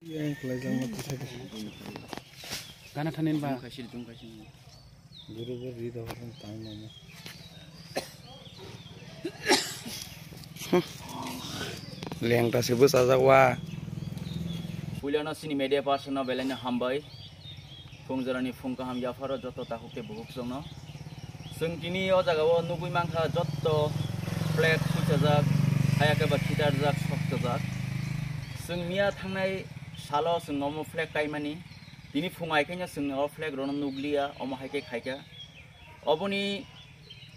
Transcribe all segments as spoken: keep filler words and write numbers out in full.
Yang kelaijak ma tisa de. Gana thanin ba. Jumkhaisi, jumkhaisi. Guru bo ri da horon tang mama. Lengta se bwsajak wa. Puilano chini media person no belai no hambai. Phung jorani phung kaham yapharo joto takhuk tei bukhuk chwngno. Chwng tini o jagao nugwi mankha joto flag phuichajak, haya khe ba khitarjak, sokchajak. Chwng miya thangnai salo chwng omo flag kaimani. Tini phung hai khe no chwng o flag rokno nukliya, omo hai khe khaikha. Oboni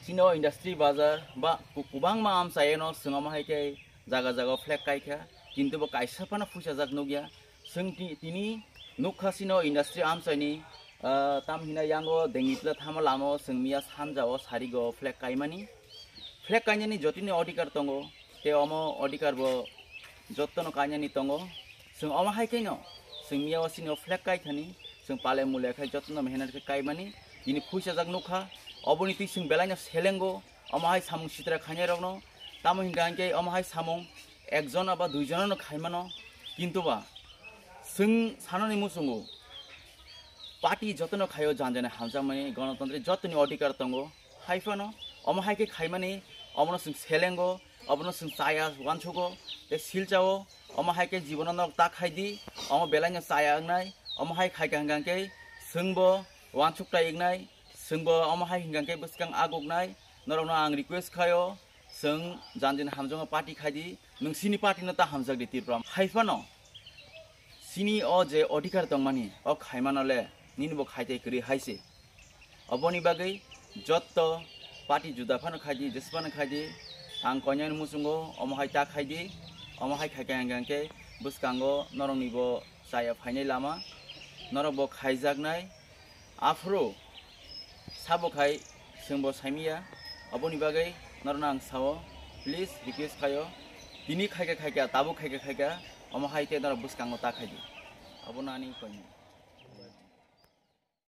chini o industry bazar ba ku-, kwbangma amchaino chwng omo hai khe jaga jaga o flag kaikha, kintu bo kaisa phano phuichajak nukya. Chwng ti-, tini nukha chini o industry amchaini, ah, tam hina yango Dengipla thama lama o chwng miya sanja o sarigo flag kaimani. Flag kainani jotoni odhikar tongo, tei omo odhikar bo jotono kainani tongo. Chwng omo hai khe no, chwng miya o chini o flag kai thani, chwng pale mule khai jotono mehenat khe kaimani, tini phuichajak nukha, oboni twi chwng belai no selengo, omo hai samung sitra khainai rokno, tamo hinkha hinkhe omo hai samung ekjon ba duijon no khaimano, kintu ba chwng sanani muchungo party jotono khaio janjani hamjakmani, gonotontri jotoni odhikar tongo, hai phano omo hai khe khaimani, omono chwng selengo, obono chwng chaya uansugo, tei silchao, omo hai khe jibono nok ta khaidi, omo belai no chaya wngnai, omo hai khaikha hinkha khe chwngbo uansuk tai wngnai, chwngbo omo hai hinkha khe bwskang aguknai, norokno ang request khaio, chwng janjani hamjakma party khaidi, nwng chini party no ta hamjakdi Tripura. Hai phano chini o je odhikar tongmani, o khaimano le nini bo khai tei kwrwi hai se. Oboni bagwi jotto party juda phano khaidi, jesa phano khaidi, ang koinani muchungo omo hai ta khaidi, omo hai khaikha hinkha khe bwskango norokni bo chaya phainai lama, norok bo khaijaknai. Aphuru sabo khai chwngbo saimiya, oboni bagwi norokno ang sao, please request khaio, tini khaikha khaikha, tabuk khaikha khaikha, omo hai tei norok bwskango ta khaidi, abono ani koinani.